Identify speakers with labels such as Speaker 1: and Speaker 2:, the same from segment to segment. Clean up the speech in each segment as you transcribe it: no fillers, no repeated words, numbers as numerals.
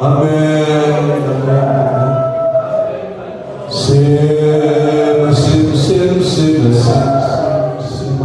Speaker 1: Amen Amen Sim sim sim sim sim sim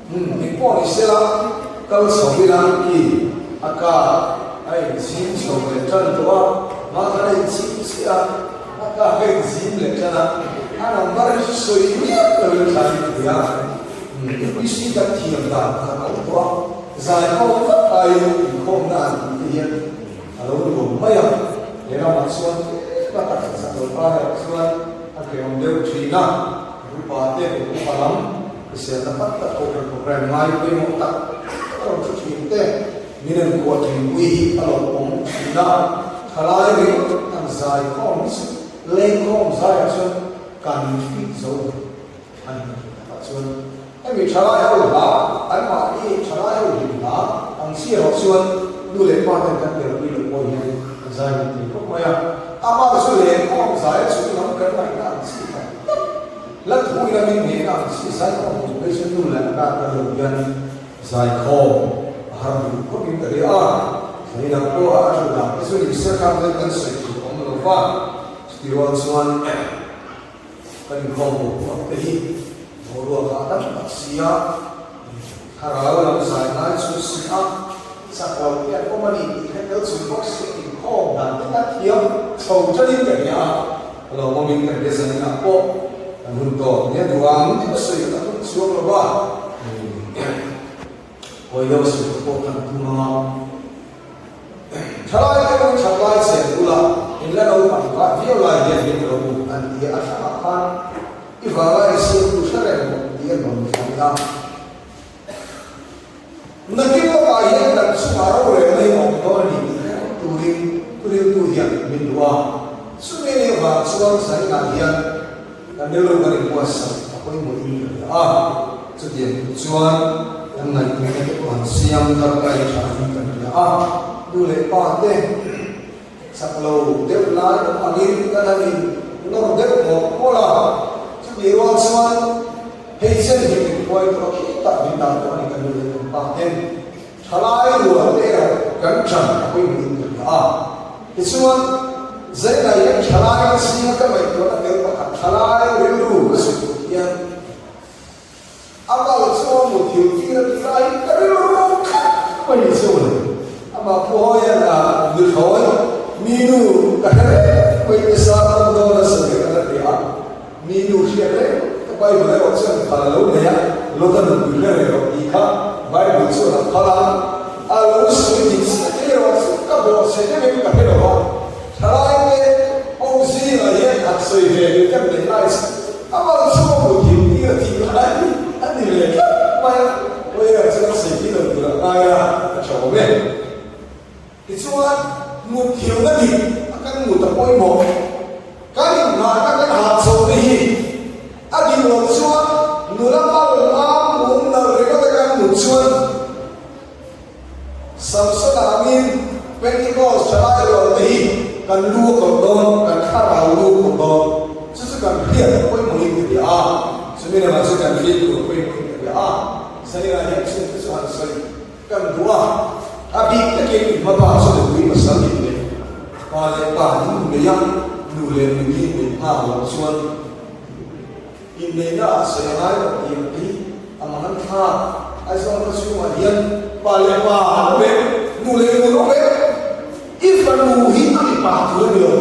Speaker 1: Engpawh ni sela kal chho ila i a kar a inchhim chho leh tan tawh a, mahkhat a inchhim chiah a, a kar a inzim leh tan a, a number hi chu sawi miah loin thlai in ti a, UPC kan thiam dan kha a awm tawh a, zaikhawm vak aiin inkhawmna an tih te hian a lo nuam mai a, he ramah chuan tlem a taksa chak lo ta erawh chuan a hrehawm deuh thin a, upa te upa lam. Hriselna tak tak pawh kan program ngai pawimawh tak tak a rawn thu thin te, min an kuah thinpui hi a lo awm thin a, thalai ringawt an zai khawm hi chu lengkhawm zaiah chuan kan fit zo lo a ni takah chuan hemi thalai ho hla anmahni thalai ho hlim hla ang chi erawh chuan nu leh pa ten kan telpui loh pawh hian an zai lut thei khawp mai a, amah chu lengkhawm zai a chung lam kan ngaihna ang chi tak tak. La thu ila min ngei ang chi zaikhawm hmu phei chu nu leh pa ka lo hian zaikhawm a har duh khawp in ka ria a, zai dang pawh a thu dan te chu ni se khan chuan kan sawi tur awm lo va, chuti rual chuan kan inkhawm bo pawh te hi boruak ah tam tak si a, thlarau lam zai ngai chu si a, chak lo te an awm a ni tih kha tel chung bawk si a inkhawm dan te kha thiam chho tan in ka ria a. A lo awmin kan bia zan inah pawh kan hun tawh nia duh ang deuh sawi kan hun chhuak lo va, hawi deuh sawi te pawh kan tum ang a. Thalai te pawhin that lai chen bula in la naupang vah viau lai hian min lo hmu an ti a, a hrangah khan i vanga i siamtu hre reng maw tih an rawn thlan a. Nakin lawkah hian kan chungah rorelna hi a awm dawn a ni tih hre reng turin thuriltu hian min duh a. Chumi nih avang chuan zainah hian kan rilru kan inbuatsaih a pawimawhin ka hria a. Chutiang tur chuan kan ngaihtuahna te pawh han siam thar lai tha in kan hria a. Nu leh pa te chak lo deuh lai awm angin kan han in nawr deuh mawlh mawlh a. Chumi rual chuan Hei chen hi min hruai tawh a khi tak min dan tawh a ni kan nu leh kan pa ten thalai rual te erawh kan ṭan a pawimawh in ka hria a. Tichuan, Zainai hian thalai ka zinga ka ngaihtuahna tel pakhat thalai rilru ka sawi tur hian a mal chuan muthilh tir a tih laiin ka rilru khat mai ni chu a ni. Amah Pu Hawian a nuthlawi mi nu ka hre reng mai te sa tawn dawn a sawi ka la ti a. Mi nu hriat reng ka Bible erawh chuan phal a lo nei a, Lota nupui hre reng rawh tih kha Bible chuan a phal a. A lo sawi dik chiah erawh chu ka bawhchhe deuh in ka hre lo a. Thalaite ho zingah hian han sawi ve duh kan neih lai chu a mal chhung a hmu thim tir a tih lai a ni leh tlat mai a, Player chuan a sawi lo tur a ngai a, a tha awm e. Tichuan, mut thilna dik a kan mut a pawimawh. Kan inngahna kan hahchawhna hi a dik loh chuan nula mal mam mum nalh ringawt a kan mut chuan, Samson angin Pentecost thalai rual te hi kan lu a kawlh dawn, kan thlarau lu a kawlh dawn. Chu chu kan hriat a pawimawhin ka bia a, chumi lamah chuan kan hriat tur a pawimawhin ka bia a. Zanina hian chung te chu han sawi kan duh a, a bik takin hmaba chu nupui pasal in neih, pa leh pa in nei a, nu leh nu in neih nghal loh chuan, Inneihna ah sawi a ngai lo tih ang hi a mang an thlak. Aizawl khaw chhungah hian pa leh pa an awm em? Nu leh nu an awm em? I fanu hi a mipa tur a ni lo.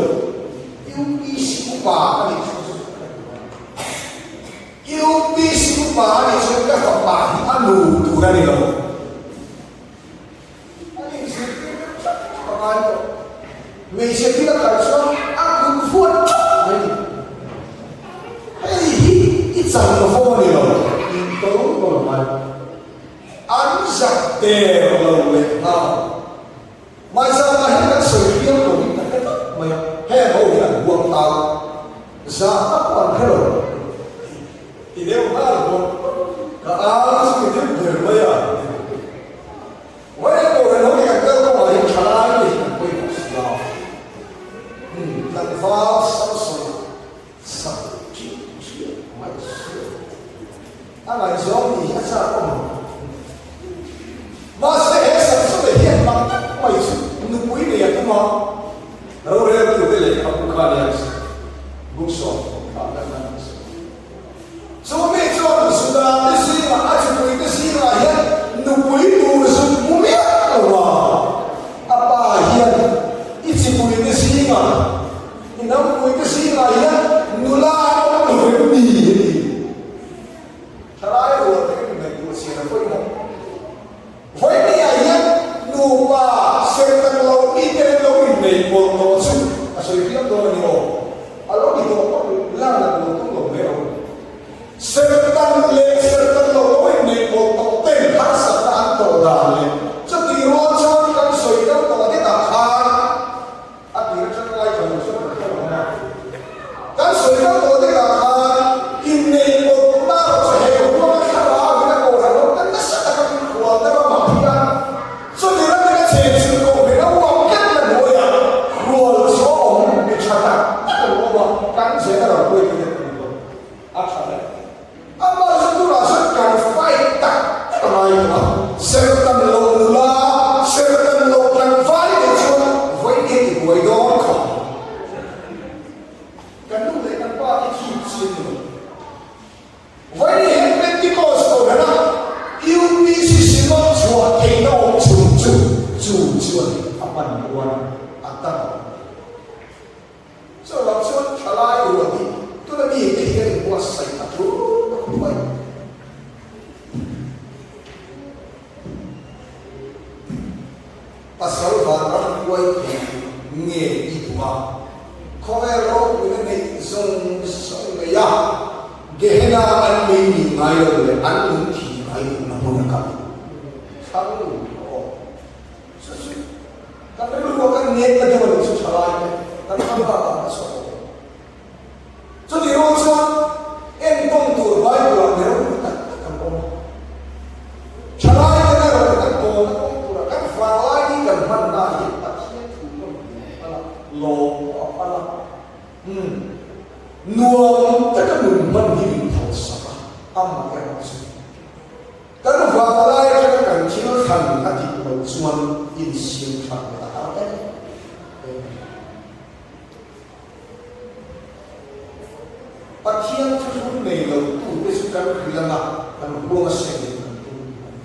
Speaker 1: UPC upa a nih chuan chu ka hre duh a. UPC upa a nih chuan ka fapa hi a nu tur a ni lo. An inzirtir deuh tlat ka ngai tawh. Hmeichhe thil a kal chuan a kut fuat tlat mai ni. Hei hi i chan fo a ni lo, tih tawl tawl mai. An zak der lo leh nghal. Hmaizangah hian kan sawi hriam lo hi ka hre tlat mai a, heng ho hi an huang tau. Zahna pawh an hre lo. Ti deuh nghal bawk. Ka ar chu ti deuh ber mai a. Vawiin pawh kan ho hi kan kal kawngah hian thalai te hi kan pawimawh si a. Tlangval Samson sak ṭih ṭiah mai si a. A ngaihzawng ni hi a chak awm ang. Mahse he Samson-a hian mak tak mai chu nupui nei a tum a. Roreltute lehkhabu kha nia Books of kha kan han hmu. Chu mi chuan Juda te zingah a chipuite zingah hian nupui tur zuk hmu miah lo a, a pa hian i chipuite zingah, i nampuite zingah hian nula an awm lo em ni? a ti. Thalai rual te kan ngaihtuah chian a pawimawh. Vawinia hian nupa serhtan lo mite an lo inneih pawlh tawh chu a sawi fiam dawn a ni aw. A lo ni tawh pawh lan an lo tum lo mai ang. Serhtan leh serhtan lo lo inneih pawlh tawh ten harsatna an tawh dan leh chutih rual chuan kan sawi kal tawh hetah khan A tir atang ngai tha lo chuan kan hre lo ang a. Kan sawi kal tawh deuhah khan inneih pawlhna erawh chu he huanga thlarau in a kawhhran ho te nasa taka min khualna ramah hian chuti ramin a chhen chhun kawh hmel a uap tlat na hnuaiah hrual chu a awm mi tha tak tak a lo awm a, kan zena ram huai te hian kan inhawng a tha hle. Amah chu tunah chuan kan fight tak tak a ngai tawh a, serhtan loh nula, serhtan loh tlangval te chuan vawi nge ti buai dawn khawp. Kan nu leh kan pa te khi chian ni lo. Vawi nge hian Pentecost kohhran a UPC Synod chhuah theihna awm chhun chu chu chuan a hman rual a tam. Chuvang chuan thalai rual hi tuna mi te hi kan inbuatsaih a tul khawp mai. Pasal vanram huai thei nge i duh a, khawvel ropuina neih zawng zawng nei a, Gehenna an mei nih ngai lo leh an lung thi ngai lohna hmun a kal thlang rawh aw. Chu chu kan rilru a kan nek na deuh a nih chu tha lai te kan hman bak ah ka chhuah awm. Chutih rual chuan entawn tur Bible ah mi ropui tak tak an awm a. Tha lai ten erawh kan tawn a kawng tur a kan vanglai ni kan hman na ah hian Pathian thu pawh in a phal a, lawm pawh a phal a. Umm nuam taka nun hman hi min phalsak a, amah erawh chu. Kan vanglai atanga kan thil thlan a dik loh chuan insiam that leh a har em em a ni. Pathian thuthlung nei lo tute chu kan hrilh anga kan huang a seng in kan tum a ni.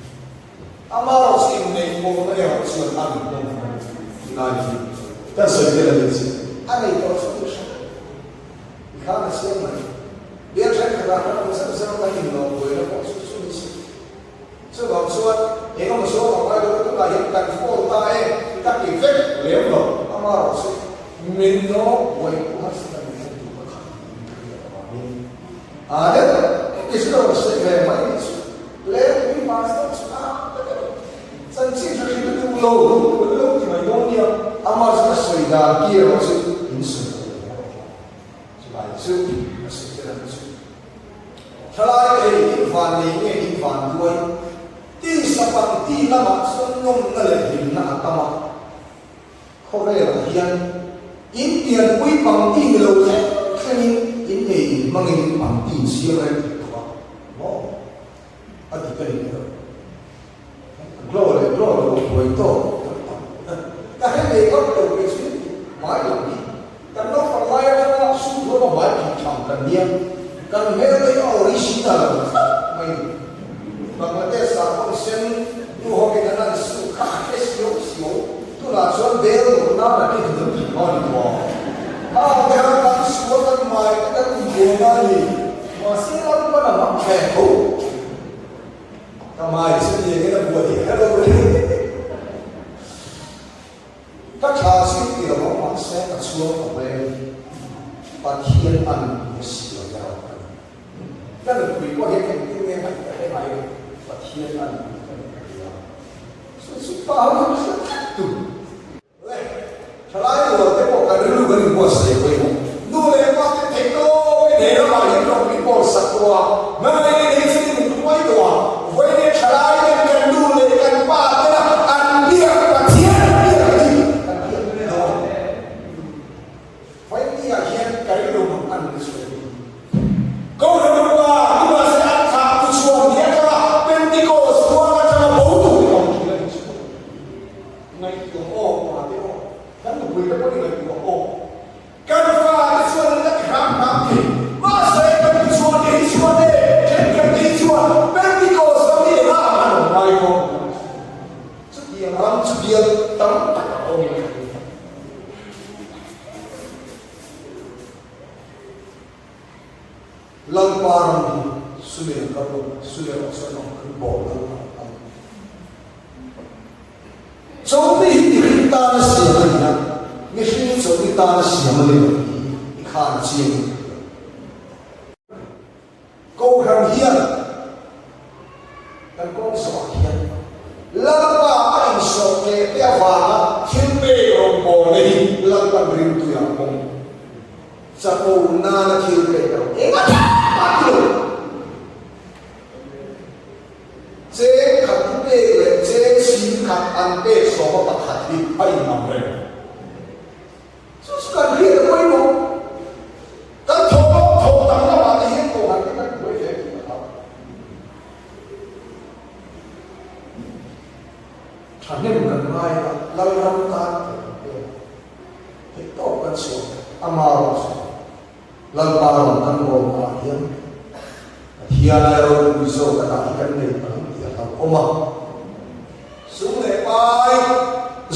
Speaker 1: Amaherawh chu inneih pawhna erawh chuan a min hnawm mai tih lai hi kan sawi vel a ni chu. A nei tawh chu tih hre i khan a siam mai. Bial thenkhatah kan awm zeuh zeuh a, kan inlawm buaina pawh chu chu ni si. Chuvang chuan eng emaw zawng ang ngai lo lutuk ah hian kan fall ta e ka ti vek lem lo. Amaherawh chu min lawm buai pawh harsa kan min thlen tur ka khat niin ka hriat avangin a deuh ti chu ka rawn sawi ve mai ni chu. Lengpui pastor chu a tak a ni. Chanchin hre hrim duh lo kan lo ti mai dawn nia. Amah chu ka sawi dan ki erawh chu in sawi lo ve erawh a. Chulai chu ka sawi tel ang chu. Thalai te hei in van nei nge in van duai? Tisa pangti lamah chuan nawmna leh hlimna a tam a. Khawvelah hian in pianpui pangti ni lo thleng thlengin in ei in hmangin in pangti in siam reng thei tawh a maw? A dik a ni ber. Glow leh glow lo buai tawk kan tam. Ka hre nei vak lo kei chu in tih hmai lam hi. Kan naupang lai atanga sum hlawm a hmai phih tham kan nia. Kan hmel te hi a original lo tlat mai ni. Bangladesh ah pawh sen nu ho in an an suh kha a hre siau siau. Tunah chuan bel loh nan a ti dun tih kha a ni tawh ang. Khang te khan kan sual kan hmai te kan inbuan a ni. Mahse Lalpan a hmang thleng tho. Ka hmai chu ni engin a buai hi hello le. Ka tha chu ti lo ang mahse ka chhuang ta hle a ni. Pathian a nupui a si lo erawh ka ni. Ka nupui pawh hian engtin nge ngaih ka hre ngai lo, Pathian a nupui ka ni ka ti a. Chu chu pa ho hian hriat tlat tur. Le, thalai rual te pawh kan rilru kan inbuatsaih pawimawh. Nu leh pa te theih tawp in he ramah hian rawng min pawl sak tawh a, hmangaih in ei chu min hruai tawh a, vawiin thalai ten kan nu leh kan pa tena an biak Pathian biak hi kan biak mai lo a. Vawiin ah hian ka rilru mang an ni chhuah hi. Kohhran upa nimahse an thlah tu chhuah ni atanga Pentecost huang atanga bo tur te awm thin a ni chhuah. Ngaihtuah aw pa te aw, kan nupui te pawh i ngaihtuah aw. Kan fate chuan an la ti hram hram thei. Mahse kan ti chuan kei chuan e, thenkhat kei chuan Pentecost ram hi engah an awm ngai dawn kan ti. Chutiang ram chu bial tam tak a awm in ka ring. Lalpa ram hi Sumen a kal lo, Sumen erawh chuan ang kan bawl Lalpa a kal. Chawlhni hi mihring tana siam a ni a, mihring chawlhni tana siam a ni lo tih hi i khan a chiang in ka hria. Kohhran hian kan kawng zawhah hian Lalpa a insawh teh te avanga thil pek rawngbawlna hi Lalpan ringtuiah a pawm. Chapo nana thil pek erawh engah mah ti lo. Cheng khat i pek leh cheng sing khat an pek sawma pakhat hi a inang reng. Chu chu kan hriat a pawimawh. Kan thawk lawk thawk tam lamah te hian kohhran te kan buai hle tih a hlau. Thahnem kan ngai a, Lalram tan theih kan pek a, theih tawp kan chhuah ama rawh chu. Lalpa rawn kan rawnnaah hian Pathian aia ropui zawk a dah hi kan nei palh ang tih a hlauhawm a. Sum leh pai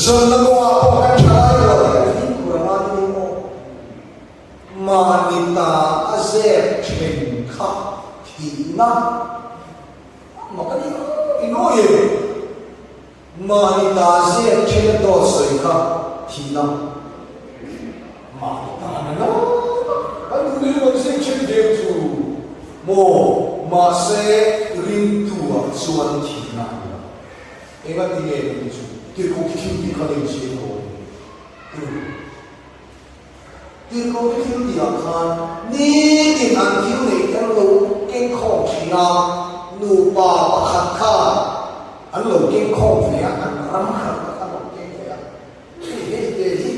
Speaker 1: zawnna kawngah pawh kan tha lai lo tih kan fimkhur a ngai nia aw. Mahni ta a zep then kha thihna mak a ni i nawi em? Mahni ta zep then a dawt sawi kha thihna mahni ta na na kan duh ni rawn zep then deuh chu maw mahse ringtu ah chuan thihna a ni lo. Enga ti nge kan ti chu tirhkoh khi thil tih kha lei chiang lo a ni. Tirhkoh. Tirhkoh te thil tih ah khan nitin an thil neih te an lo keng khawm thin a, nupa pakhat khan an lo keng khawm ve a, an ram hralhna kha an lo keng ve a, hei hei te hi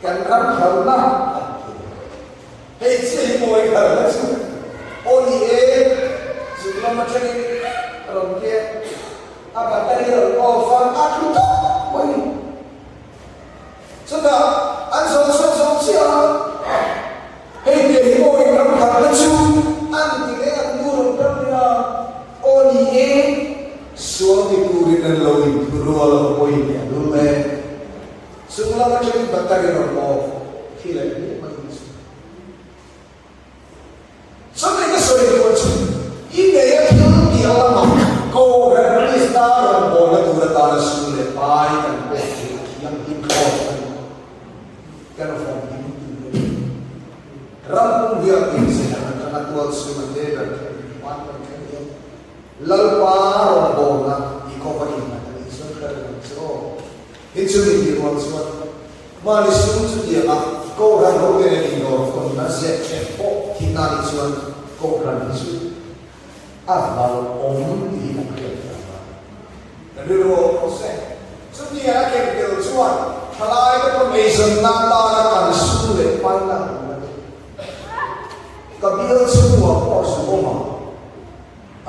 Speaker 1: kan ram hralhna an ti a, hei chiah hi mawi hralhna chu aw ni e, zuk lam atangin a rawn keng a, battery a rawn off a, a tlu tawp mai. Chutah an zawh chhuak zawk chiah a, hei te hi aw in ram khatna chu an ti leh an nu rawn kal leh a, aw ni e, sual ti turin an lo. atangin battery rawn off thi leh hmiah mai ang chu. Chumi ka sawi tur chu i nei a thil tih lamah Kohhran Krista rawn bawlna tur atana sum leh pai kan pek hi a thianghlim thlawt a ni. Kan vawm him tur a ni. Ram pum hian inzir atanga tual chhung a te ber thleng hman kan thleng hian Lalpa rawngbawlna tih kawp a innghat a nih chuan hre reng ang che aw. Tin chumi tih rual chuan mahni sum chutianga Kohhran ho te nen indawr tawnna zep hreh pawh thihna nih chuan Kohhran hi chu a hlauhawm tih hi kan hriat thiam a. Kan rilru awm rawh se. Chutiang a ken tel chuan thalaite pawn eizawnna atana kan sum leh paina a awm a ni. Ka bial chhungah pawh zu awm a.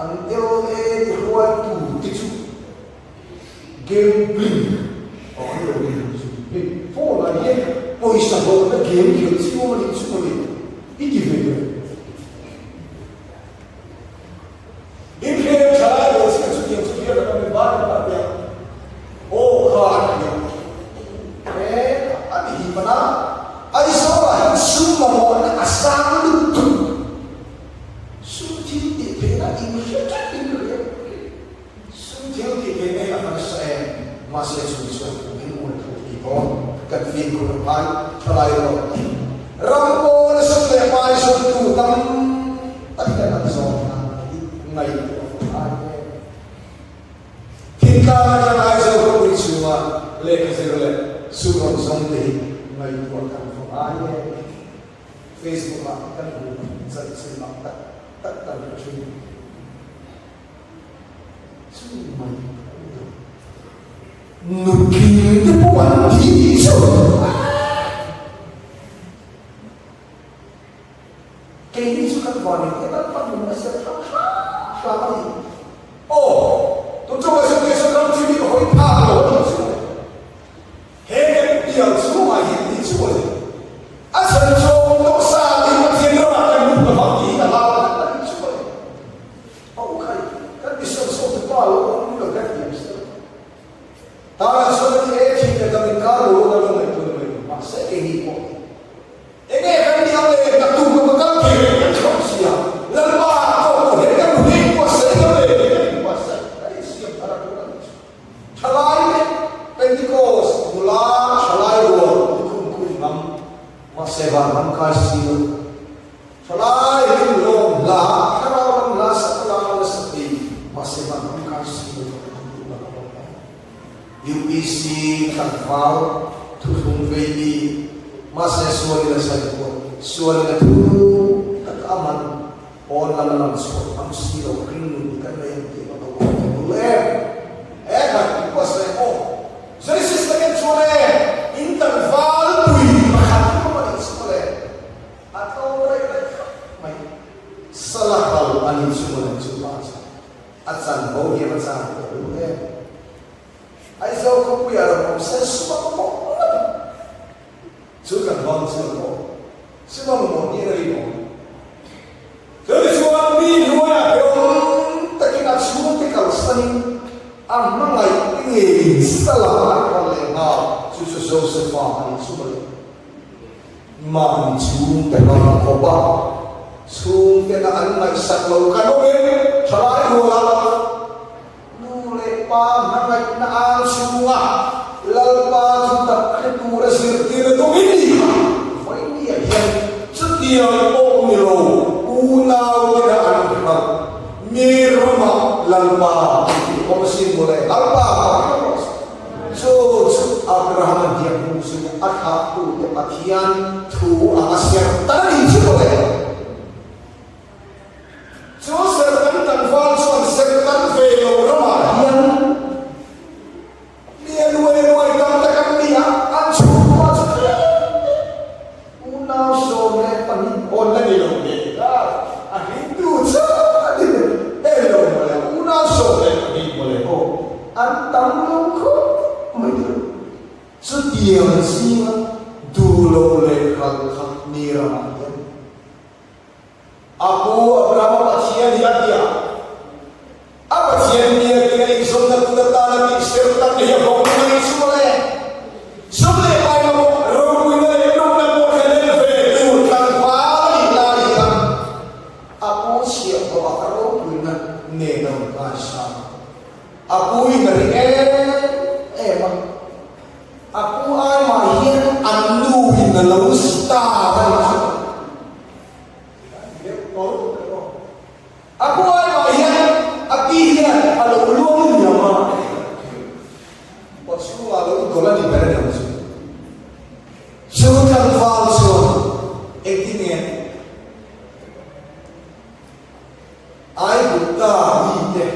Speaker 1: An LA ti hruaitu te chu gambling a awm lo ni ang chu. Hei phone ah hian pawisa hlawhna game khelh chi awm a nih chu mawle i ti ve em? In hriat tha lai lo chiah chu tiang chu hian a awm bar bar nia. Aw kha a ti a. E a ti hi pana Aizawl ah hian sum mamawhna a sang lutuk. Sum thil tih theihna in hre tlat in ka hria. Sum thil tih theihna hi a harsa em? Mahse chung chuan kum in uai thu tih dawn kan fimkhur a ngai thalai rawh. Ram pawna sum leh hmai zawmtu tam tak hian an zawm nan hi ngaihtuah a ngai em? Thingtlang atang Aizawl khawpui chhunga lehkha zir leh sum rawn zawm te hi ngaihtuah kan va ngai em? Facebook ah kan hmu chanchin mak tak tak kan hre thin. Chu mai a ni lo. Nutling te pawh an thi tih chu keini chu kan van in te kan pan in a ser hrang hrang hrang a ni. Aw, tun chu ka zirtir chu ram thil hi ka hawi phak lo a nih chu. He kan pial chhungah hian tih chu a ni. A chhan chawm tawh sa tih Pathian ramah kan lut lo vang tih hi ka hlau a a tih chu a ni. A u khai, kan ti sawm sawm tu pa lo awm lo kan thiam si lo. Tana chuan a ti e, thih leh dam inkar lo kan lo ngaihtuah ni mai lo. Mahse keini pawh hi Enge kan nih ang le? Naktuk ka va kal thei reng kan thlawp si a, Lalpa tawk pawh hian kan hmu ngei buatsaih lo le tih kan inbuatsaih kan insiam thar a tur a nih chu. Thalai te Pentecost nula thalai rual lukhum khum ngam mahse vanram kai si lo. Thalai hlim lawm hla thlarau lam hla sak la nasa thei mahse vanram kai si lo kan awm duh lo a awm em? UPC tlangval thuthlung vei mi mahse sualin a zai pawh sualin a thu tak a man pawn lam lam chhuah ngam si lo ring nun kan nei ang tih a lo awm thei bul em? He khat i puas leh aw Genesis takin chuan e in tlangval pui pakhat hi awm a nih chu mawle a tlawm raih raih khawp mai sala hal a nih chu mawle chu pa chu A chanvo hi a va chang tawh lu em? Aizawl khawpuiah rawn awm se sum a mamawh ngawt ang. Chu kan bang chu a pawh sum a mamawh niin a rinawm. Chumi chuan mi hnuaiah hlawm takin a chhungte kalsanin a hmangaih te ngeiin salah a kal leh nghal. Chu chu Josepha a nih chu mawle. Mahni chhungte ram khawp a, chhungtena an ngaihsak lo kan awm em? Thalai ruala nu leh pa hmangaihna ang chhunga Lalpa chu tak hre tura zirtir a tum in ni kha. Vawinia hian chutiang pawh ni lo unautena an hralh mi ramah Lalpa tih awm asin mawle. Lalpa hmangaihna rawh se. Chu chu Abrahama biak hnu chu a thlahtute Pathian thu anga serhtan a nih chu mawle. Chu serhtan tlangval chuan serhtan ve lo ramah hian mi a luai luai tam tak an ni a, an chhungkua chu tlem unau 12 awn la ni lo ve ta, a hringtu chauh a ni e lo mawle, unau 12 mawle aw. An tam lo khawp mai chu. Chutiang zinga duh lo leh ral khat ni ramah hian a pu Abrahama Pathian hi a bia. A Pathian biakin a inzawmna tur atana tihser tak hi a vawng mai chu mawle. Sum leh pai mamawh. a lo star a nih chu. A buai mah hian a pi hian a lo luang liam a, kawchhungah a lo dawlh a ni ber a ni ang chu. Chu tlangval chuan engtin nge Aigupta mite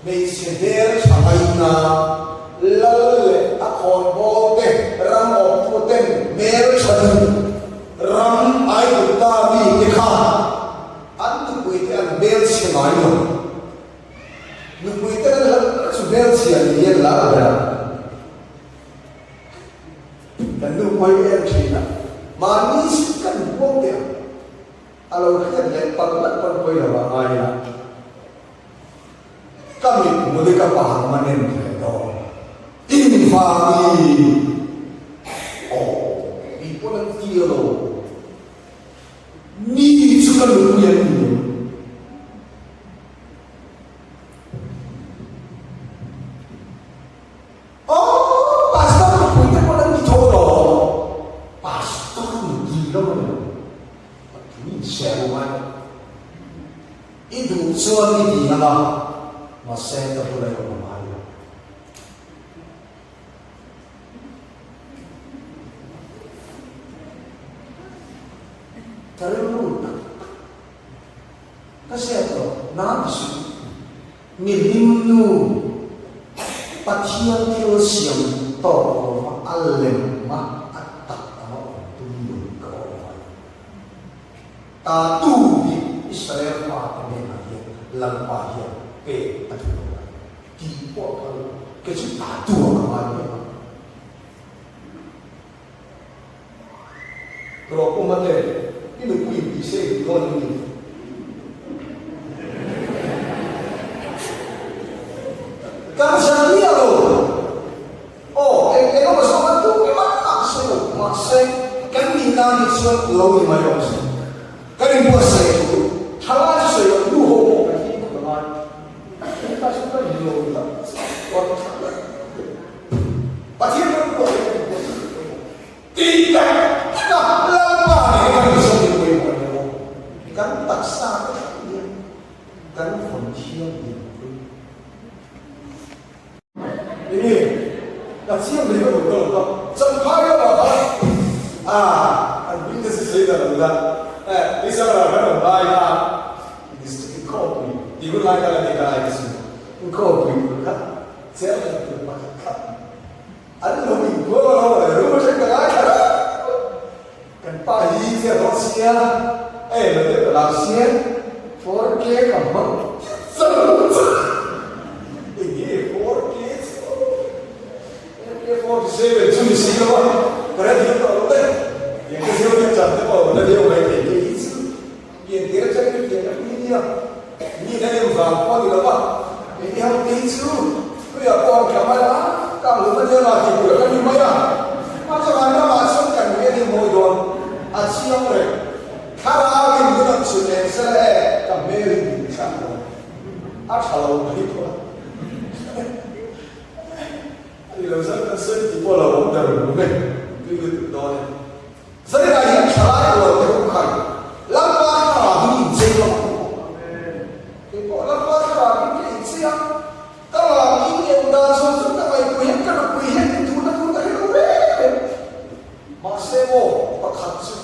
Speaker 1: hmeichhe hmeltha ngaina lal leh a khawnbawlte ram awmtuten hmeltha duh ram Aigupta mite khan an nupuite an hmelchhe ngai lo. Nupuite an hlauh ber chu hmelchhia ni hian lar ber a. Kan nu pawi em thin a, mahni chu kan huam teh ang. A lo hriat leh palh lak pawn pawi lo ah ngai ila, ka mit hmul hi ka permanent ve dawn. Invangin aw mi pawn an ti alo, mi chu ka nupui an ni. Aww Pastor nupui te pawn an ti tho alawm. Pastor nupui lo a ni lo. Patling in ser u ngai. I duh chuan i ti ang a, mahse ka bula i awm a ngai lo. Ka rilru tak tak ka hriat lo, na ti suh. Mihlim nu Pathian thil siam tawk lova a lem a, a tak anga awm tum nun ka awm mai. Ta tu hi Israel fate hnenah hian Lalpa hian pek a duh lo a ni tih pawh a phal lo. Kei chu ta tu ah ka ngai mai ang. Rawh pawh mate, i nupui in tih se i duh dawn em ni? Kan zan miah lo. Aw, eng eng emaw zawng an tum em a, mahse lo, mahse kan nih nan hi chuan lo ni mai rawh se. Kan inbuatsaih thu, thalai chu sawi loh, nu ho pawh kan fimkhur a ngai. Hetah chuan kan in lo la, chuan thalai. Pathian ram pawh hi kan buai thei pawimawh. Tih tak taka Lalpa nih hi kan inzawm hi pawimawh a ni lo. Kan taksa te thleng hian kan vawn thiam hi a pawimawh. Enge Pathian lei ka rawn kal lo va, Champhai lamah khan ah an hming te chu sawi ta lo ila, eh Israel ah kan awm lai kha district inkhawmpui tih hun lai kha la ni ka lai te chu inkhawmpui tur kha Chairman tur pakhat kha an lo inkual a lo leh rum atang ka ngai thla reuh. Kan pa hi chiah dawn sia, a en lo deuh ka lam sia, 4K ka hmang char char. Enge 4K chu MK47 chu ni si lo a, ka la thiam tawh lo daih. Tiang te zio hian chan te pawh a la deuh mai thei kei hi chu. Piantir atangin ka pian a ni nia, mi na em vang pawh a ni lo va, kei ni ho te hi chu hluiah pawh an tla mai a, kang hlum a nia la tih tur ka ni mai a, a chuan ramah chuan kan hmel hi mawi dawn a chiang reng, thlarau in min rawn chhun eng sela e, ka hmel hi min chhan dawn, a tha lo mai tawh a, a ni lo zan kan sawi tih pawh a lo awm ta reng reng e, tui lutuk dawn e. Zaninah hian thalai rual te ho khan Lalpa thlarau hi inchei rawh ang u. Keipawh Lalpa thlarau hi ka inchei a, ka lam in en dan zawng zawng ka ngaihpui hian ka nupui hian in duhna tur ka hre lo reng reng. Mahse maw pakhat chu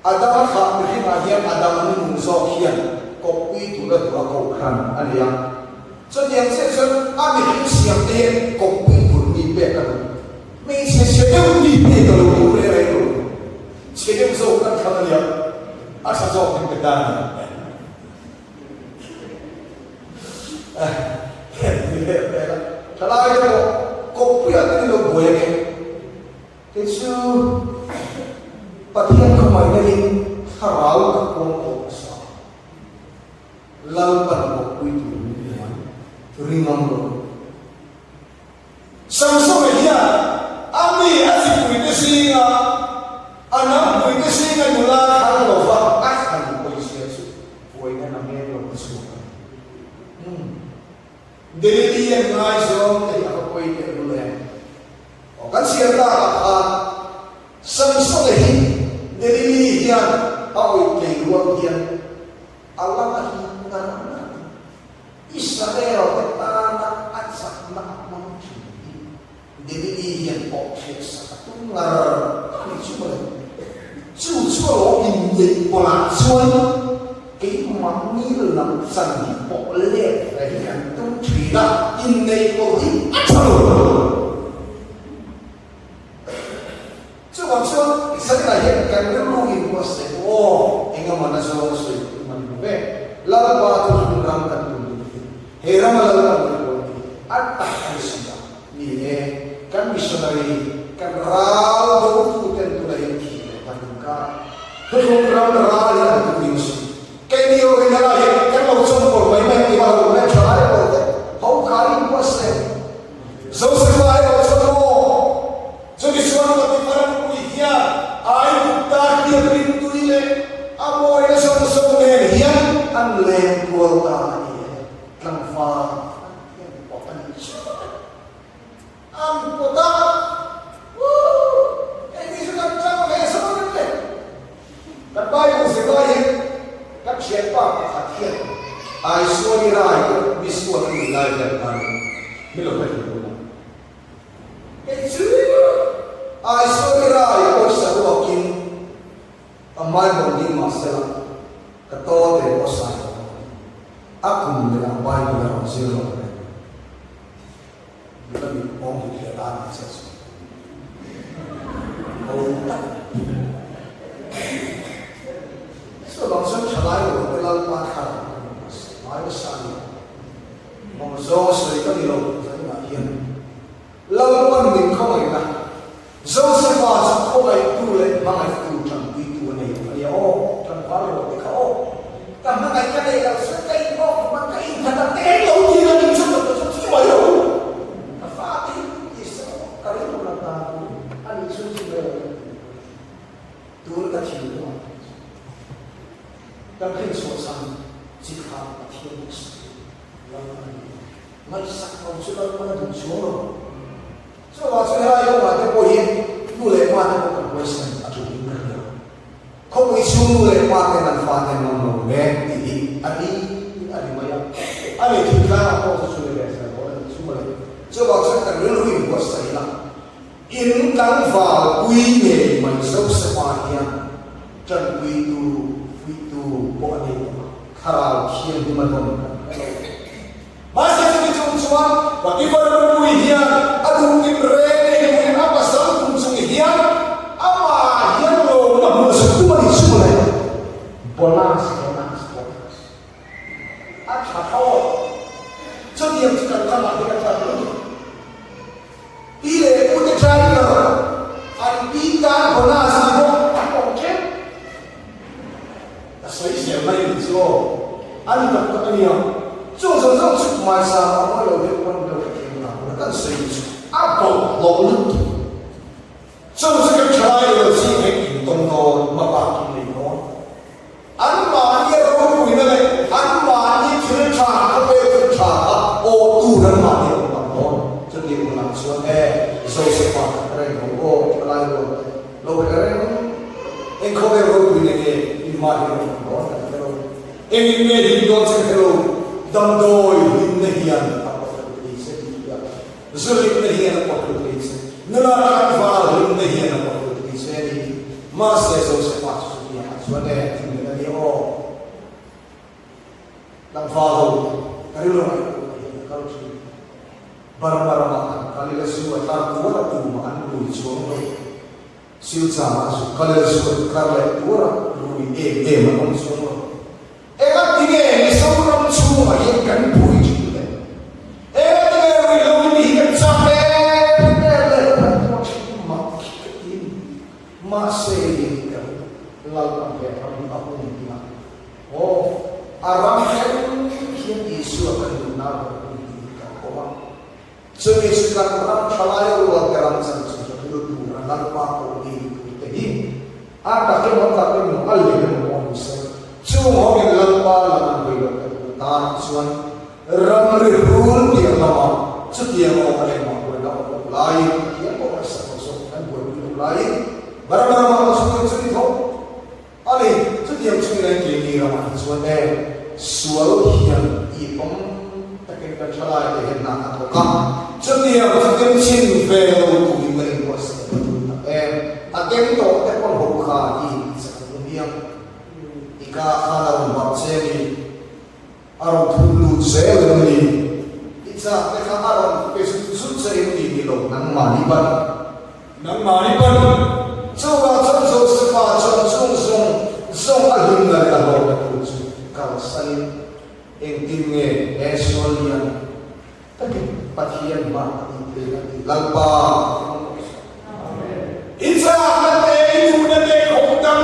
Speaker 1: Adama thlah mihringah hian Adama nunung zawk hian kawppui tura duh a kohhran a ni a. Chutiang chiah chuan a mihring siam te hian kawppui tur mi pek a duh. Hmeichhe chhe deuh mi te ka lo duh reng reng lo. Chhe deuh zawk kan thlang a nia, a tha zawk min pe ta a ni. Thalai te pawh kawppuiah te ni lo buai ange. Kei chu Pathian khawngaihna in thlarau ka kawng tawh nasa. Lalpan kawppui tur min pe mai. Ring ang rawh. Samsung-a hian a mi a chipuite zinga a nampuite zinga nula thlang lova a thlan pawizia chu buaina na hmel lo a chhuak a ni. Umm. Delili an ngaizawng te hi a va pawi teh lul em? Aw, kan chhiar takah khan. hian a awih tlei rual hian a lama hip ngar ngar a. Israel te tana a chakna a hmang thin hi Davidi hian pawh hriatsak a tum ngar a ni chu mawle. Chu chu a lo inneih pawlah chuan keimahni lam chan hi pawh let ve hi kan tum thin a, inneih pawh hi a tha lo. Chuvang chuan Zanah hian kan rilru in buatsaih pawh aw, engemaw na zawng sawi tum a ni lo ve. Lalpa chu hmun ram kan tum duh hi, he rama Lalpa min rawn ti a tak a ni si a. Ni e, kan missionary, kan ral dotu ten tunah hian thih leh kan inkar a, thuthlung ram ral hi an tum ding a si. Keini erawhin helai hian kan lo chawngkawl mai mai tih a lo hmel tha lai lo te ho kha in buatsaih. Josefa erawh chuan maw, chumi chuan Potiphar nupui hian Aigupta hliam rimtui leh a mawina zawng zawng nen hian an leng kual ta a ni e, tlangval an hian pawt a nih chu an pawt a, Woo! Keini chu kan tang ve zawk em le? Kan Bible zirlai hian kan thianpa pakhat hian Aisuani rai pawh misual a nih lai hian khan min lo hre thei dawn a. Kei chu Aisuani rai pawisa ruakin ka hmai bawm ding mah sela ka taw te pawh sai lo a kum leh a Bible a rawn zir lo reng. Nula mit awm dik leh tan ang che chu ho tak. Chuvang chuan thalai lo te Lalpa thar kan ni a si ngai nasa a ni. Mawng zawng a sawi ka ni lo zaninah hian Lalpan min khawngaihna Josefa chu khawngaihtu leh hmangaihtu tanpuitu a nei lo a nia aw, tlangval rawh te kha aw. Ka hmangaih ka nei lo chuan ka inhawk hman ka inkhat ang te eng lo tir a nih chuan ka chu thi mai lo. Ka fate hi ti se aw, ka rilru lam dan tur a nih chuan thi mai lo ka ti. Tun ka thinlung ah phei chuan kan rinchhuah chhan chi kha Pathian ngaihsak hi Lalpan a duh a, ngaihsak lo chu Lalpan a duh chuang lo. Chuvang chuan helai kawngah te pawh hian nu leh pa te pawh kan huaisen a tul in ka hria. Khawpui chhung nu leh pa ten an fate an awm lo mek tih hi a ni a ni mai a. A ni thingtlangah pawh chu chu ni ve fel dawn a nih chu mawle. Chuvang chuan kan rilru in huatsaih ila in tlangval pui ngei mai Josefa hian tanpuitu, fuihtu pawh a nei tawh a, thlarau thianghlim a dawn kan hre lo. Mahse chumi chung chuan Potiphar nupui hian a duhtin reng ei duhin a pasal kum chung hian amah hian lawmna hmuh sak tum a nih chu mawle. Bonus, bonus, bonus. A tha thlawt. Chutiang chu kan ramah hian a tla lutuk. Pi leh pu te driver an pi tan bonus ni bawk an awm tep. Ka sawi zel mai ni chu aw. A ni tak tak a nia. Chung zawng zawng chu hmaisa a mawi lo deuh pawn deuh ka thiam lo a kan sawi chu a bawlhhlawh lutuk. Chung chu kan thalai lo zing hek in tawng dawn hmabak in nei dawn. Anmahni ropuina leh anmahni thil tha, khawvel thil tha kha aw tur anmahni a awm tak dawn. Chutiang hunah chuan e, Josefa kha ka reng ho aw, thalai rual te lo hre reng. Eng khawvel ropuina nge inmahni a awm dawn kan hre lo. Engin nge hlim dawn che ka hre lo, damdawi hlimna hian a pawhhrilh thei che tih hi a zu hlimna hian a pawhhrilh thei che, nula tlangval hlimna hian a pawhhrilh thei che a ni. Mahse, Josefa chu chutiangah chuan e, thinlung a ni aw. Tlangval ho ka rilru ngaihtuahna hian a kal thin. Burma ramah an kal ila zu a tlar tuar a tumah an rui chuang lo. Silchangah zu kal ila zu an tlar leh tuar a, rui em em an awm chuang lo. Engatinge Mizoram chhungah hian kan buai thin le? Engatinge ruihhlo hi mi hi kan chak em em le? Kan tuar thin mak khi ka ti a ni. Mahse in kan Lalpan he ram hi a hun ding a, aw, a ram thleng hian Isua kan nunna rawn hun ding hi kan awm a. Chumi chu kan ram thalai rual te ram chan chu hrilh tur a Lalpa pawh ni tur te hi a tak emaw tak emaw a lem emaw pawh ni se, chung hawngin Lalpa lam an hawi loh tak na tan chuan ramri rul piah lamah chutiang awm a engmah buaina awm loh laiin Pathian pawh ngaihsak lo zawk kan buaipui loh laiin Barma ramah pawh chutiang chu ni tho. A Chutiang chungin an keini ramah hi chuan e, sual hian tihpawm takin kan thalai te hian hna a thawk a. Chutiang chu tem chhin ve lo turin ka inbuatsaih ka tum tak em. A tem tawh te pawn ho kha i inchak ang u hmiang. I ka khan a rawn barh che ni. A rawn thun lut zel em ni? I chak te kha a rawn pe zut zut che em ni? Ni lo, nangmahni ban. Nangmahni ban. Chuvang chuan Josefa chuan chung zawng zawng a hlimna leh a hlawkna tur chu kalsanin engtin nge he sual lian takin Pathian hma a tih theih a ti. Lalpa i hmang rawh se. I chakna te, i duhna te khawp tam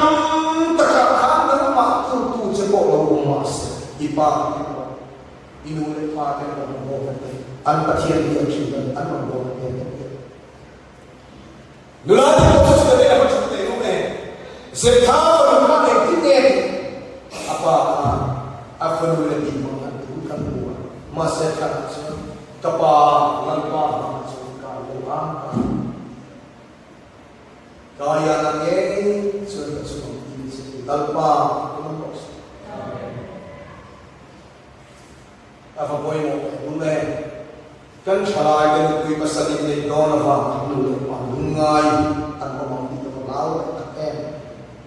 Speaker 1: takah khan nangmah turtu che pawh lo awm mah se, i pa te pawh, i nu leh pa te pawh an rawn bawk a, an Pathian hi an hrilh an an rawn bawk a em em. Nula te pawh chu chutah te a va thut leh rum e. Zeptha fanu khan engtin nge tih a pa khan a fanu leh tih hmang an thu kan hmu a, mahse thlanah chuan ka pa Lalpa hmangah chuan ka lo ang ka ang. Ka iana ngei chuan ka chungah ti che Lalpa i hmang rawh se. A va pawimawh leh bul e. Kan thalai te nupui pasal in neih dawn avang an nu leh pa lungngai an awm ang tih ka va hlau leh tak em.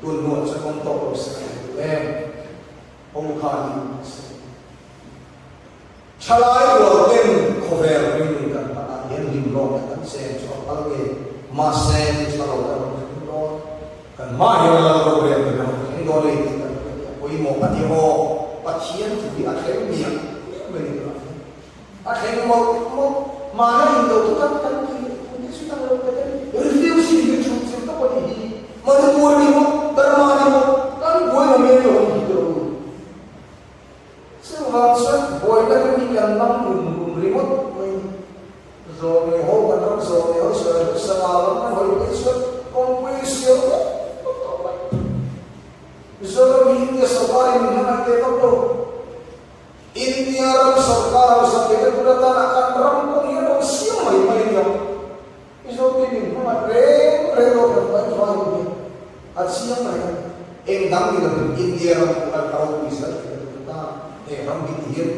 Speaker 1: Tun hnuah chuan awm tawh lo se ka hmu duh em. Ho kha ni ang se. Thalai rual ten khawvel ringnun kan hman ah hian hlim lawk leh kan cheng chu a phal nge. Mahse ni tha lo erawh kan hmu dawn. Kan hma hian Lal rorel kan rawn thleng dawn a ni tih kan hriat hi a pawimawh a ni aw. Pathian thu hi a thleng miah miah mai ni tunah hian. A thleng mawlh mawlh. Mahna indo chu kan kan tih leh thu te chu dang lo ve te. Refugee hi thu chil tak a ni hi. Manipur ni maw, Burma ni maw, kan buai na men lo a ni hi tiraw u. Chuvang chuan buaina te hi kan lam rum rum ringawt mai a ni. Zawhne ho kan ram zawhne ho sawi chu sangha lam kan hawi phei chuan kawngpui siam vek vek tawh mai. Mizoram hi India sorkar in min hmangaih teh vak lo. India ram sorkar hausa theihna tur atana kan ram kawng hi a rawn siam mai mai a nia. Mizo te min hmangaih reng reng lo kan vai vai hi a chiang reng a ni. Eng dang ni lovin India ram pawh an ropui zel theihna tur atan he ram hi ti hian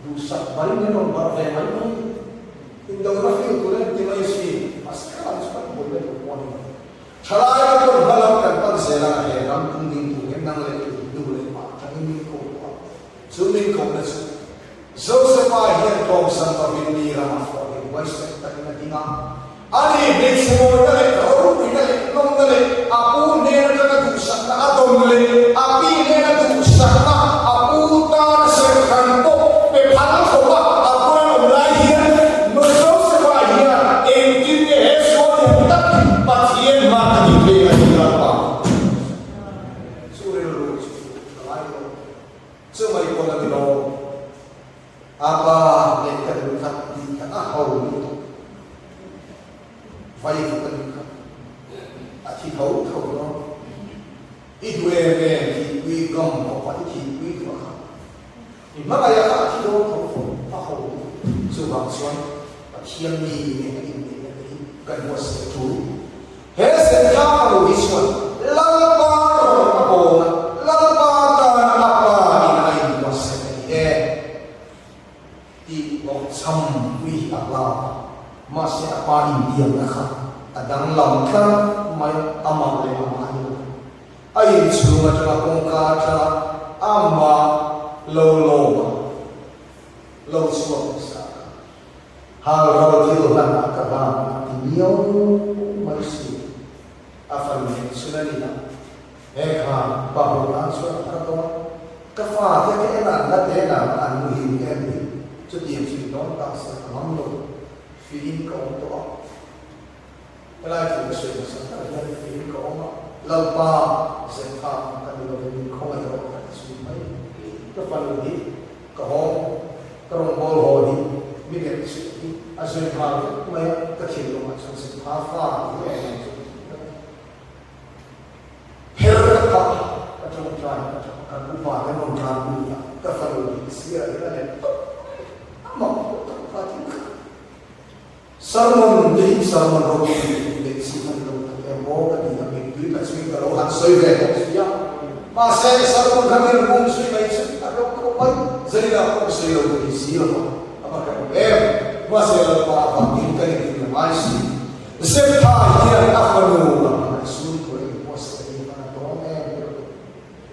Speaker 1: Duhsak barin an rawn barh ve mai mai. Indona feel tur em ti mai si, mahse ka lam chu kan buaina tur pawh a ni lo. Thalai te pawn hma lam kan pan zel a, he ram tung ding tur hian nang leh kei nu leh pa atangin min ko tawh a. Chu min kohna chu Josepha hian tlawmsan lovin mi ramah pawh hian huaisen takin a ding a. Ani hmeichhe mawina leh ropuina leh nawmna leh a pu hnen atanga duhsakna a dawn leh a pi hnena duhsakna a pu tan serhran pawh pe phal khawp a a puan awm lai hian Josepha hian engtin nge he sual lian tak hi Pathian hma ka tih phei a tih Lalpa chu rilru chu ka ngai lo chu mai pawn a ni lo. A pa leh ka duh kha tih kha a ho lutuk. Vai vut a nih kha. A thi tho tho dawn. I duh em em thihpui gam khawp a i thihpui duh a kha. I hmangaih a kha a thi dawn tho tho a ho lutuk. Chuvang chuan Pathian mi nge a inneihna te hi kan huatsaih tul. He Zentlang fanu hi chuan Lalpa rawn a bawn a, Lalpa tan a pa in a inbuatsaih a ni e tih hlawhchham pui hi a hlau a, mahse a pa intiamna kha a danglam tlat mai a, amah leh amah a ni lo. A inchhung atanga kawngka atanga amah lo lawm a, lo chhuak hmasa kha. Hal ral thil hlan ah ka hlan a ti miau mai si. A fanu nen chhun a ni a, he kha pa ho tan chuan a har dawn. Ka fa te ka en an la te nang an muhil em hi chutiang chu ni dawn ta se ka ngam lo. Fiin ka awm tawh a. Helai thu ka sawi hmasa ber hian fiin ka awm a, Lalpa Zepha ang ka ni lovin min khawngaih rawh ka ti zui mai. Ka fanu hi Ka hawng, ka rawngbâwl haw hi mi melh chhuk hi a zui nghal vek mai a, ka thinlungah chuan Zepha fa tih hi a awm ang chu ka ti tlat a. Pher ka phah a, ka ṭawngṭai ka ṭap a, kan upa te rawn tlan lut a, ka fanu hi ka sirah hian a let tawp mai a, amah pawh tak kha thil kha. Sermon te hi sermon ropui leh chi kha ni lo tak em aw ka ti a, mittui ka chhuin ka lo han sawi ve bawk si a. Mahse, Salomon kha mi rawn um zui mai chu a ro khawp mai. Zaninah pawh ka sawi lo thei si lo va, a va hrehawm em! Mahse, Lalpa avangin ka inrin a ngai si. Zeptha hian a fanu lakah sun tur a inbuatsaih a ni hman a tawng em em a ni.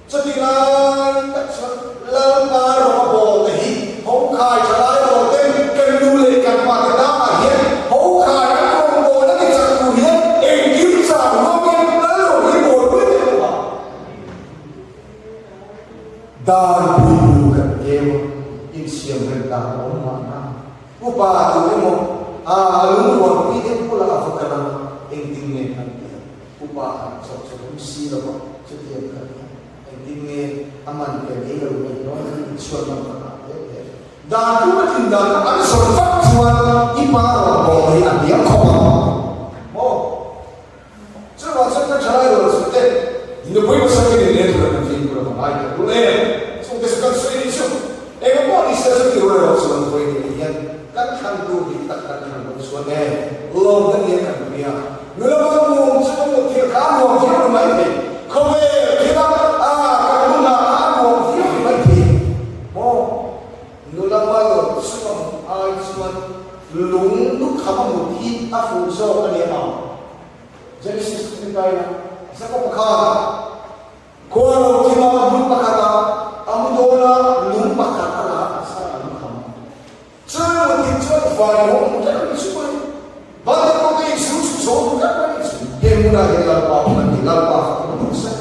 Speaker 1: Chutih lai tak chuan Lalpa rawng a bawl te hi Hawngkhai thalai rawl ten kan nu leh kan pa te tangah hian Hawngkhai an rawn bawl a ni chak tur hian engkim chang ruangin Lal rawn hi bawl pui teh bawk a. Dan pui bu kan keu a, insiam rem dan a awm mahna. Upa tu emaw a lungrualpui te bulah a va kal ang engtin nge kan ti ang? Upa han chawp chawp awm si lo va, chutiang kha nia. Engtin nge a man pe mai lo mai dawn hi inchhuan man ka ngah hle hle. Dan tum a tlin dan kha an sawi vak chuan i pa rawn bawh hi a hniam khawp ang maw? Chuvang chuan kan thalai rual chu te nupui pasal te nen tura kan fimkhur a va ngai ta dul em? Chungte chu kan sawi ni chu. Eng pawh ni se chuti rual erawh chuan vawi ni hian kan thlan tur dik tak kan thlan loh chuan e lawm na nia kan hria. Nula bang mum chu kan mut thil kha a nuam viau ni mai thei. Khawvel thila a kan hun ah kha a nuam viau ni mai thei maw? Nula mal chu a mut ai chuan lung lukham a mut hi a fuh zawk a nia ang. Genesis chu ni taina Jakob-a khan khua lo thim a hmun pakhatah a mu dawn a, lung pakhat a la a sar a lukham a. Chumi mut thim chuan vai ho hmu tlat mai chu mai. Van te pawh te insu chu chaw hmu tlat mai chu. He hmunah hian Lalpa awm a ni, Lalpa fak in awm se.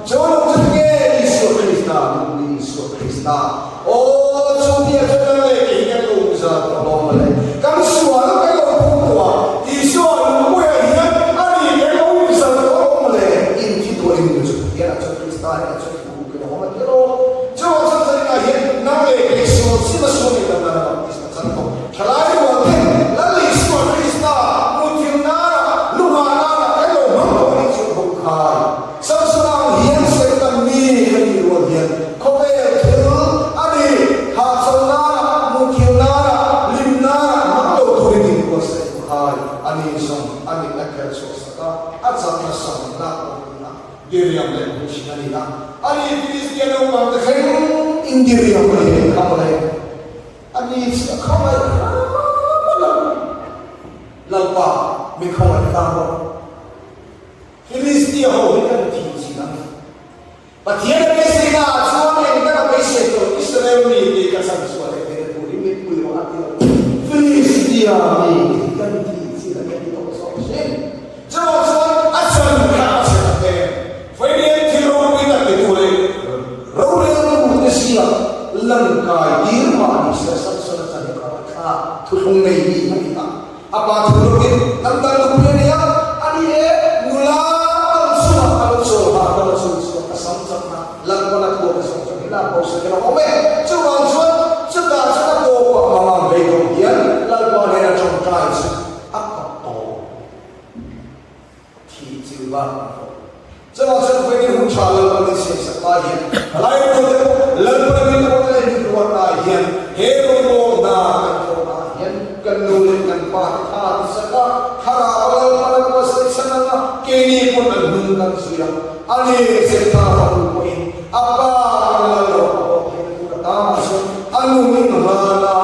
Speaker 1: Chaw lo chu tinge Isua Krista, nupui Isua Krista. Aw, chu tia chuan nang leh kei kan lo inzar tawh hlawm mawle. Kan sual kan lo phum tawh a, Isua nupui ah hian a ni kan lo inzar tawh hlawm mawle. Inthi tawh in nu chu Pathian ah chuan Krista hian a chuan thu kan awm a ti alawm. Chuvang chuan zaninah hian nang leh kei sual sim a sual ngei dam nana baptisma chan tawh. Thalai rual ten Lal Isua Krista muthil nana luha nana kan lo hmang tawh anih chu bawk khai. Samson ang hian Satan mi kan nih rual hian khawvel thil a ni hahchawlh nana, muthil nana, lim nana hmang lo turin in buatsaih bawk khai. Ani zawng a mit a kher chhuah sak a, a chakna samna pawh a ni a. Diriam leh hmu thin a ni a, a ni Filistia naupang te thleng in diriam a ni leh kha mawle. A ni chu a khawngaih hram a lo. Lalpa, mi khawngaih hram rawh. Filistia ho hi kan thih chin ang. Pathian a beiseina ah chuan eng dang a beisei tawh Israel mi te ka chan chhuah leh theihna turin min pui rawh a ti lo. Filistia mi te hi kan thih chin ang ka ti tawh zawk thin. Chuvang chuan a chan kha a chhe tak em? Vawiin thil ropui tak ti tu leh roreltu te sia lan kai tir mah ni se Samson a chan hi kha a thla thuthlung nei mi a ni a. A pa thu lovin hnam dang nupui a ni a, a ni e, nula mal chungah a lo chawl ha ka la chu chuan a sam chakna Lalpan a thuak a zawng chu hi lak bo se ka lo awm e. Chuvang chuan chutah chuan a tawpah mangang beidawng hian Lalpa hnena tawngtai chu a kap tawp. Thih chil bak an hlawh. Chuvang chuan vawiin hun tha Lalpan min siam sak lai hian thalai rual te pawh Lalpan min ruat leh min ruat lai hian he rawngbawlna kan thawhna ah hian kan nu leh kan pa te tha ti sak a, thlarau a Lalpan a buatsaih chhan ang a, keini pawn an hnung kan zui a, a ni Zeptha fanu pawhin a pa kan lal lo a bawk theihna tur atangah chuan a nu in hlan a,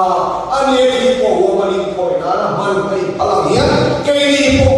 Speaker 1: a ni a thih pawh huam an inthawih nan a hman a inphal ang hian keini pawh.